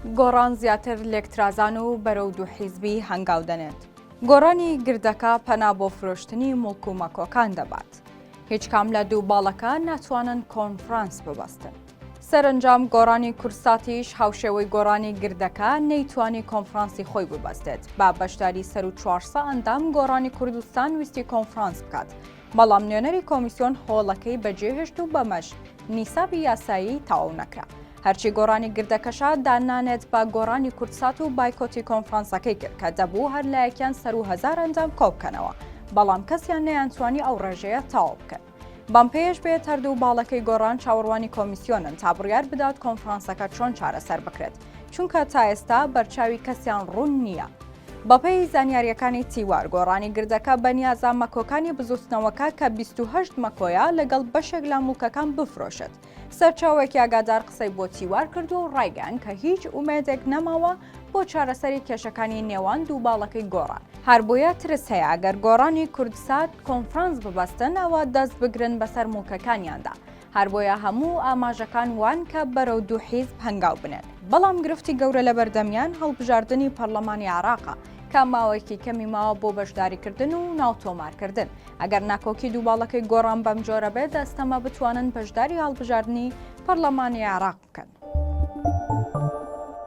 گۆڕان زیاتر لێکترازان و بەرەو دووحیزبی هەنگاو دەنێت. گۆڕانی گردەکە پەنا بۆ فرۆشتنی موڵک و مەکۆکان دەبات. هیچ کام لە دوو باڵەکە ناتوانن کۆنفرانس ببەستن. سەرەنجام گۆڕانی کوردساتیش هاوشێوەی گۆڕانی گردەکە نەیتوانی کۆنفرانسی خۆی ببەستێت. بە بەشداری سەروو 400 ئەندام گۆڕانی کوردستان ویستی کۆنفرانس بکات، بەڵام نوێنەری کۆمیسیۆن هۆڵەکەی بەجێهێشت و بەمەش نیسابی یاسایی تەواو نەکرا. هەرچی گۆڕانی گردەکەشە داننانێت بە گۆڕانی کوردسات و بایکۆتی کۆنفرانسەکەی کرد کە دەبوو هەر لایەکیان سەروو هەزار ئەندام کۆبکەنەوە، بەڵام کەسیان نەیانتوانی ئەو ڕێژەیە تەواو بکەن. بەم پێیەش بێت هەردوو باڵەکەی گۆڕان چاوەڕوانی کۆمیسیۆنن تا بڕیار بدات کۆنفرانسەکە چۆن چارەسەر بکرێت، چونکە تا ئێستا بەرچاوی کەسیان ڕوون نییە. بەپێی زانیارییەکانی تیوار، گۆڕانی گردەکە بەنیازە مەکۆکانی بزووتنەوەکە کە 28 مەکۆیە لەگەڵ بەشێک لە موڵکەکان بفرۆشێت. سەرچاوەیەکی ئاگادار قسەی بۆ تیوار کردووە و ڕایگەیاند کە هیچ ئومێدێک نەماوە بۆ چارەسەری کێشەکانی نێوان دوو باڵەکەی گۆڕان. هەربۆیە ترس هەیە ئەگەر گۆڕانی کوردسات کۆنفرانس ببەستن ئەوا دەست بگرن بەسەر موڵکەکانیاندا. هەربۆیە هەموو ئاماژەکان وان کە بەرەو دوو حیزب هەنگاو بنێن. بەڵام گرفتی گەورە لەبەردەمیان هەڵبژاردنی پەڕلەمانی عێراقە کە ماوەیەکی کەمی ماوە بۆ بەشداریکردن و ناو تۆمارکردن. ئەگەر ناکۆکی دوو باڵەکەی گۆڕان بەمجۆرە بێت ئەستەمە بتوانن بەشداری هەڵبژاردنی پەڕلەمانی عێراق بکەن.